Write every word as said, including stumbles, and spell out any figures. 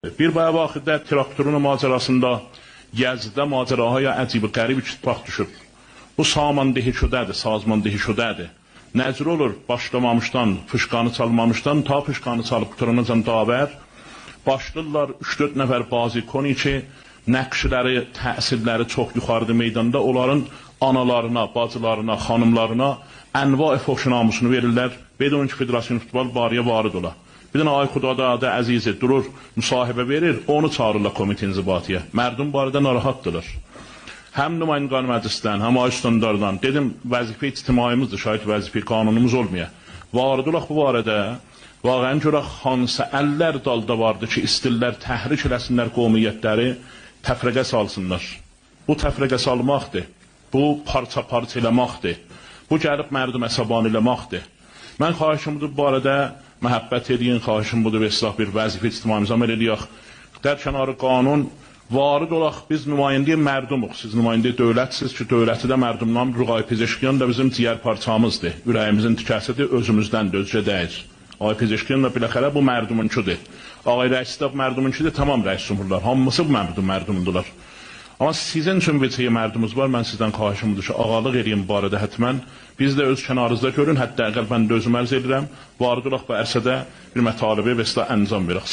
بیر بایاق واختدا تراکتورون ماجراسیندا یزدده ماجراهای عجیب و غریب اتفاق دوشوب. بو ساماندهی شده‌دیر، سازماندهی شده‌دیر. نه جور اولور؟ باشلامامیشدان، فیشقانی چالمامیشدان تا فیشقانی چالیب قوتاراناجان داور باشلاییرلار اوچ-دؤرد نفر بازیکن کی، نقشلری، تأثیرلری چوخ یوخاریدا میداندا، اونلارین آنالارینا، باجیلارینا، خانیملارینا انواع فحش و ناموسونو وئریرلر. بدون کی فدراسیون فوتبال بو آرایا وارد اولا. بیر دنه آقای خداداد عزیزی دورور، مصاحبه وئریر، اونو چاغیریرلار کمیته انضباطی‌یه. مردم بو آرادا ناراحتدیرلار. هم نمایندگان مجلسدن، هم آقای استانداردان. دئدیم، وظیفه اجتماعیمیزدیر، شاید وظیفه قانونیمیز اولمایا. وارد اولاق بو باره‌ده، واقعاً گؤرک هانسی اللر دالدا واردی کی، ایستیرلر تحریک ائله‌سینلر قومیتلری، تفرقه سالسینلار. بو تفرقه سالماقدیر. بو پارچا-پارچا ائله‌مکدیر. بو گلیب مردم عصبانی ائله‌مکدیر. من خواهشیم بودور، بو باره‌ده محبت ائله‌یین، خواهشیم بودور، به اصطلاح بیر وظیفه اجتماعیمیزی عمل ائله‌یک. در کنار قانون وارد اولاق، بیز نماینده‌ی مردموق، سیز نماینده‌ی دؤولتسیز کی، دؤولتی ده مردمدان، آقای پزشکیان دا بیزیم جیگر پارچامیزدیر، اوره‌ییمیزین تیکه‌سیدیر، اؤزوموزدندیر، اؤزگه دئییل. آقای پزشکیان دا بالاخره بو مردمونکودور. آقای رئیسی ده مردمونکودور، تمام رئیس جمهورلار، هامیسی بو مردم، مردمدولار. آمما سیزین اوچون وجهه‌ی مردموز وار، من سیزدن خواهشیم بودور کی، آقالیق ائله‌یین بو باره‌ده حتماً. بیزی ده اؤز کنارینیزدا گؤرون، حداقل من ده اؤزوم عرض ائدیرم. وارد اولاق بو عرصه‌ده بیر مطالبی به اصطلاح انجام وئرک.